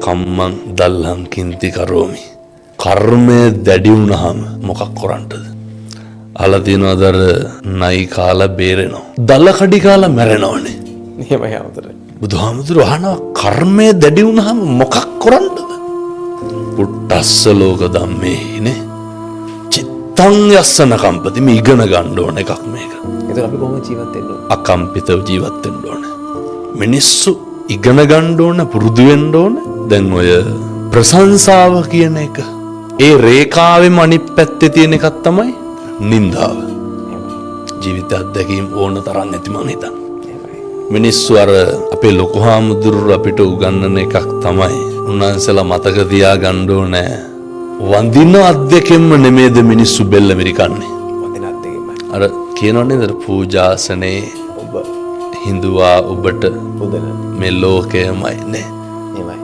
කම්මං දල්හං කින්ති කරෝමි. කර්මය දැඩි වුණාම මොකක් කරන්නද? අහලා තියෙනවද අර නයි කාලා බේරෙනවා. දල කඩි කාලා මැරෙනවනේ. එහෙමයි හාමුදුරනේ. බුදුහාමුදුරුවෝ අහනවා කර්මය දැඩි වුණාම මොකක් කරන්නද? පුට්ටස්ස ලෝක ධම්මේ නේ. චිත්තං යස්සන කම්පති, මේ ඉගෙන ගන්න ඕන එකක් මේක. එතකොට අපි කොහොමද ජීවත් වෙන්න ඕන? අකම්පිතව ජීවත් වෙන්න ඕන. මිනිස්සු ඉගෙන ගන්න ඕන, පුරුදු වෙන්න ඕන. දැන් ඔය ප්‍රශංසාව කියන එක ඒ රේඛාවෙම අනිත් පැත්තේ තියෙන එකක් තමයි නින්දාව. ජීවිත අත්දැකීම් ඕන තරම් ඇති මං හිතන්නේ. මිනිස්සු අර අපේ ලොකු හාමුදුරුවෝ අපිට උගන්වන එකක් තමයි උන්වහන්සේලා මතක තියා ගන්න ඕනේ. වඳින අත් දෙකෙන්ම නෙමේද මිනිස්සු බෙල්ල මිරිකන්නේ? වඳින අත් දෙකෙන්මයි. අර කියනවනේ නේද, පූජාසනේ ඔබ හිඳුවා ඔබට පුදන මේ ලෝකයමයි නේ. එහෙමයි.